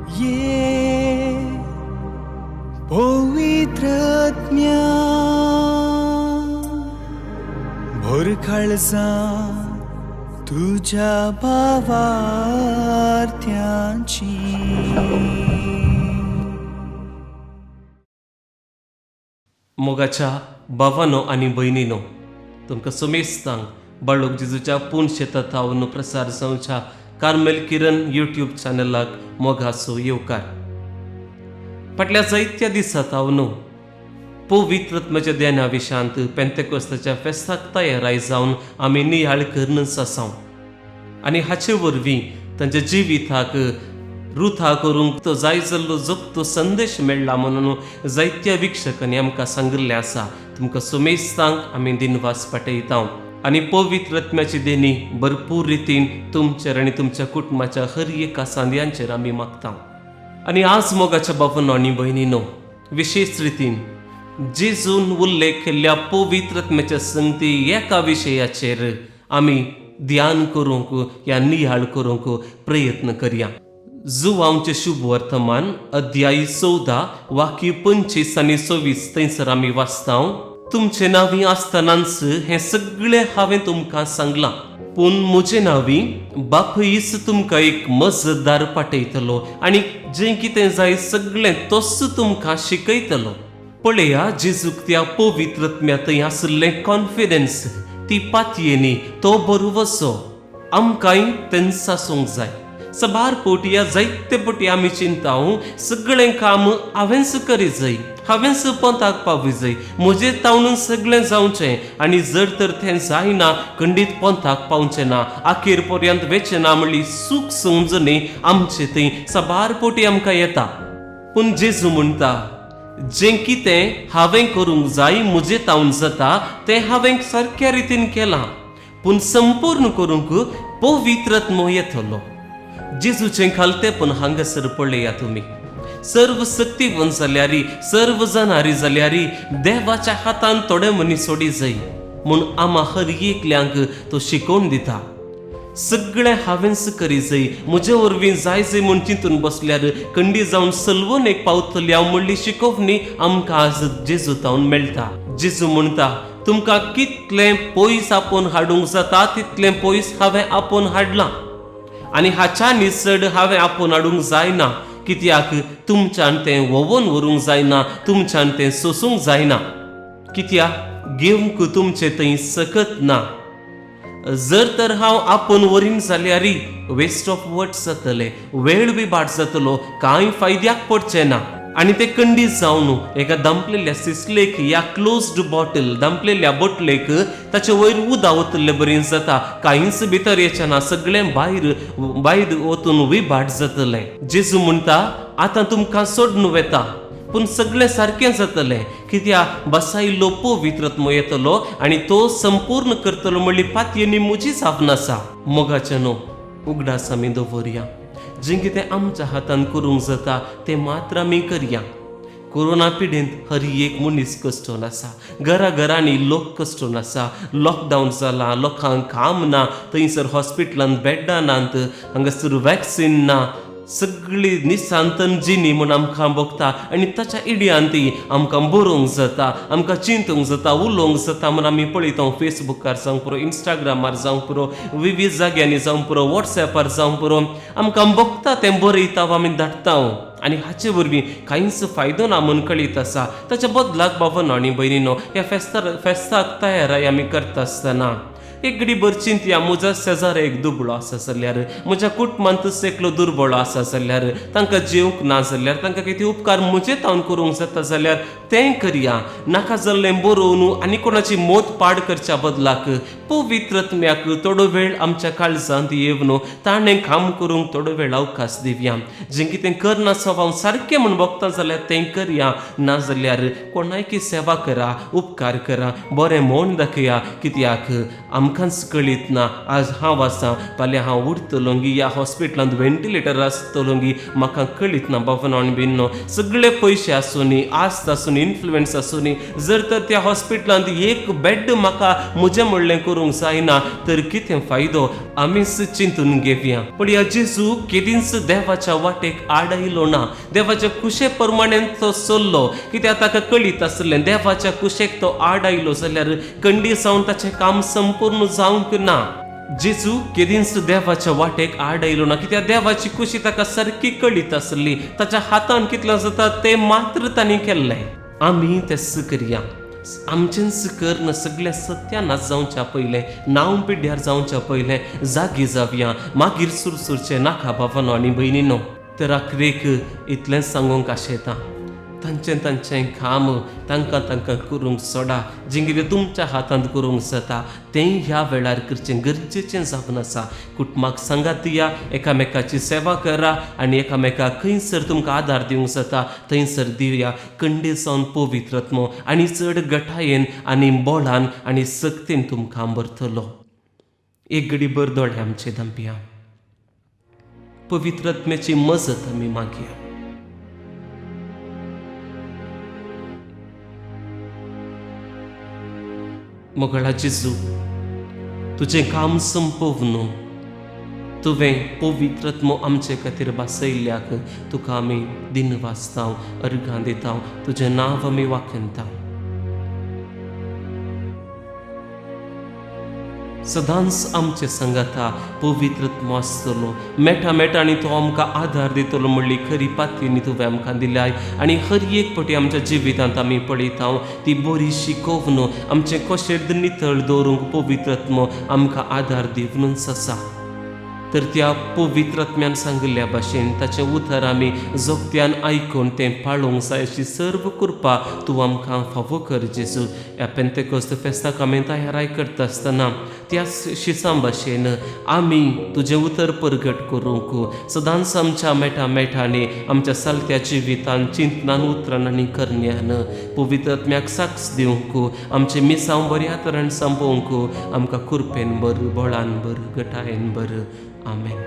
ये पवित्रत्म्या भर काळजा तुज्या भावार्थ्यांची. मोगाच्या भावानो आनी भयणीनो, तुमकां सुमेस्तांक बाळूक जेजूच्या पूण शेताथावन प्रसार जावच्या कार्मेल किरण यूट्यूब चॅनलाक मोगाचो येवकार. फाटल्या जायत्या दिसा थावन पवित्रत्माच्या ध्याना विशांत पेंतेकोस्ताच्या फेस्ताक तयाराय जावन आमी नियाळ करनच आसाव आनी हाचे वरवीं तांच्या जिविताक रुथा करूंक तो जाय जाल्लो जगतो संदेश मेळ्ळा म्हणून जायत्या विक्षकांनी आमकां सांगिल्लें आसा. तुमकां सुमेस्तांक आमी दिनवास पाठयता आनी पवित्र आत्म्याची देणी भरपूर रितीन तुमचेर आनी तुमच्या कुटुंबाच्या हर एका सांद्यांचेर आमी मागता. आनी आज मोगाच्या बाबांनो आनी भयणीनो, विशेश रितीन जेजून उल्लेख केल्ल्या पवित्र आत्म्याच्या संगती एका विशयाचेर आमी ध्यान करूंक या नियाळ करूंक प्रयत्न करया. जुवांवचें शुभ वर्तमान अध्याय 14 वाक्य 25 आनी 26 थंयसर आमी वाचता, तुमचे नांवी आसतनाच हें सगळें हांवें तुमकां सांगलां, पूण म्हजे नांवी बापूयच तुमकां एक मजतदार पाठयतलो आनी जें कितें जाय सगळें तोच तुमकां शिकयतलो. पळया, जेजूक त्या पवित्र आत्म्या थंय आशिल्लें कॉन्फिडन्स, ती पातयेनी, तो बरोवचो आमकांय तेंच आसूंक जाय. सबार पोटी या जायते पोटी आमी चिंता, सगळें काम हांवेंच करी जाय, हांवेंच पंथाक पावूं जाय, म्हजें तावणून सगळें जावचें आनी जर तर तें जायना खंडीत पंथाक पावचें ना, आखेर पर्यंत वेचें ना म्हणली सूख समजणी आमचे थंय सबार पोटी आमकां येता. पूण जेजू म्हणटा, जें कितें हांवें करूंक जाय म्हजें तावन जाता तें हांवें सारक्या रितीन केलां, पूण संपूर्ण करूंक पवित्र आत्मो येतलो. जेजूचें खालतेपण हांगासर पळया तुमी. सर्व शक्तिवंत जाल्यारी, सर्व जाणारी जाल्यारी देवाच्या हातान थोडे मनीस सोडी जाय म्हूण आमा हर एकल्यांक तो शिकोवन दिता. सगळें हांवेंच करी जाय, म्हजे वरवीं जाय जाय म्हूण चिंतून बसल्यार खंडी जावन सलवून एक पावतली हांव म्हणली शिकोवणी आमकां आज जेजू तावन मेळटा. जेजू म्हणटा, तुमकां कितलें पयस आपोवन हाडूंक जाता तितलें पयस हांवें आपोवन हाडलां आनी हाच्या चड हांवें आपोवन हाडूंक जायना, कित्याक तुमच्यान तें व्होवोन व्हरूंक जायना, तुमच्यान तें सोसूंक जायना, कित्याक घेवंक तुमचें थंय सकत ना. जर तर हांव आपोवन व्हरीन जाल्यार वेस्ट ऑफ वर्ड्स जातलें, वेळ बी बाट जातलो, कांय फायद्याक पडचें ना. आनी ते कंडी जावन एका दांपलेल्या सिसलेक या क्लोज्ड बॉटल दांपलेल्या बोटलेक ताचे वयर उदक वतले बरी जाता, कांयच भितर येचें ना, सगळें भायर भायर वतून विभाट जातलें. जेजू म्हणटा, आतां तुमकां सोडून वेता पूण सगळें सारकें जातलें, कित्याक बसायल्लो पवित्र आत्मो येतलो आनी तो संपूर्ण करतलो म्हणली पातयेनी म्हजी जावन आसा. मोगाचें न्हू उगडास आमी दवरया, जें कितें आमच्या हातान करूंक जाता तें मात्र आमी करया. कोरोना पिडेंत हर एक मनीस कश्टोन आसा, घरा घरांनी लोक कश्टोन आसा, लॉकडावन जाला, लोकांक काम ना, थंयसर हॉस्पिटलांत बेड्डां नात, हांगासर वॅक्सीन ना, सगळी निसांतन जिणी म्हूण आमकां भोगता आनी ताच्या इडियान ती आमकां बरोवंक जाता, आमकां चिंतूंक जाता, उलोवंक जाता म्हूण आमी पळयता. फेसबुकार जावंक पुरो, इंस्टाग्रामार जावंक पुरो, विवीध जाग्यांनी जावंक पुरो, वॉट्सॅपार जावंक पुरो, आमकां भोगता तें बरयता आमी धाडटा आनी हाचे वरवीं कांयच फायदो ना म्हूण कळीत आसा. ताच्या बदलाक बाबानो आनी भयणीनो, ह्या फेस्ताक तयाराय आमी करता आसतना एक घडी भर चिंतया, म्हज्या शेजारा एक दुबळो आसा जाल्यार, म्हज्या कुटुंबांतच एकलो दुर्बळो आसा जाल्यार, तांकां जेवंक ना जाल्यार, तांकां कितें उपकार म्हजे तावन करूंक जाता जाल्यार तें करया. नाका जाल्लें बरोवन आनी कोणाची मोत पाड करच्या बदलाक पवित्र आत्म्याक थोडो वेळ आमच्या काळजांत येवन ताणें काम करूंक थोडो वेळ अवकाश दिवया. जें कितें करना हांव सारकें म्हूण भोगता जाल्यार तें करया, ना जाल्यार कोणायकी सेवा करा, उपकार करा, बरें म्हूण दाखया, कित्याक आमकांच कळीत ना आज हांव आसा, फाल्यां हांव उरतलो गी ह्या हॉस्पिटलांत व्हेंटिलेटर आसतलो गी, म्हाका कळीत ना. बाबानो आनी भयणीनो, सगळे पयशे आसूनी, आस्त आसूनी, इन्फ्लुयन्स आसूनी, जर तर त्या हॉस्पिटलांत एक बेड म्हाका म्हजें म्हणलें करूंक करूंक जायना तर कितें फायदो आमीच चिंतून घेवया. पूण ह्या जेजू केदींच देवाच्या वाटेक आड आयलो ना. देवाच्या कुशे प्रमाणे तो चल्लो, कित्याक ताका कळीत आसलें देवाच्या कुशेक तो आड आयलो जाल्यार कंडी जावन ताचें काम संपूर्ण जावंक ना. जेजू केदींच देवाच्या वाटेक आड आयलो ना, कित्याक देवाची कुशी ताका सारकी कळीत आसली. ताच्या हातान कितलें जाता तें मात्र तांणी केल्लें. आमी तें करया. आमचेंच कर्ण सगळें सत्यानाश जावच्या पयलें, नांव पिड्ड्यार जावच्या पयलें जागी जावया, मागीर सुरसुरचें नाका. भावानो आनी भयणीनो, तर आखरेक इतलेंच सांगूंक आशेता, तांचें तांचें काम तांकां तांकां करूंक सोडा. जें कितें तुमच्या हातांत करूंक जाता तें ह्या वेळार करचें गरजेचें जावन आसा. कुटुंबाक सांगात दिया, एकामेकाची सेवा करा आनी एकामेकाक खंयसर तुमकां आदार दिवंक जाता थंयसर दिवया. कंडे जावन पवित्र आत्मो आनी चड गटायेन आनी बोळान आनी सक्तीन तुमकां भरतलो. एक घडी भर दोळे आमचे धांपया. पवित्र आत्म्याची मजत आमी मागया. मोगळा जेजू, तुजें काम संपोवन तुवें पवित्र आत्मो आमचे खातीर भासयल्ल्याक तुका आमी दिन वाचता, अर्घां दिता, तुजें नांव आमी वाखणता. सदांच आमचे सांगाता पवित्र आत्मो आसतलो, मेटा मेटा आनी तो आमकां आदार दितलो म्हणली खरी पातयेनी तुवें आमकां दिल्याय. आनी हर एक पटी आमच्या जिवितांत आमी पळयता ती बरी शिकोवन आमचें कशें नितळ दवरूंक पवित्र आत्मो आमकां आदार दिवनूच आसा. तर त्या पवित्र आत्म्यान सांगिल्ल्या भाशेन ताचें उतर आमी जोगत्यान आयकून तें पाळोवंक जाय अशी सर्व कृपा तूं आमकां फावो कर जेजू. ह्या पेंतेकोस्त फेस्ताक आमी तयाराय करता आसतना त्या शिसां भाशेन आमी तुजें उतर परगट करूंक सदांच आमच्या मेटा मेटांनी आमच्या सालत्या जिवितान चिंतनान उतरान आनी करण्यान पवित्र आत्म्याक साक्ष दिवंक आमचें मिसांव बऱ्या तरेन संपोवंक आमकां कुरपेन बर, बळान बर, गटायेन बर. आमेन.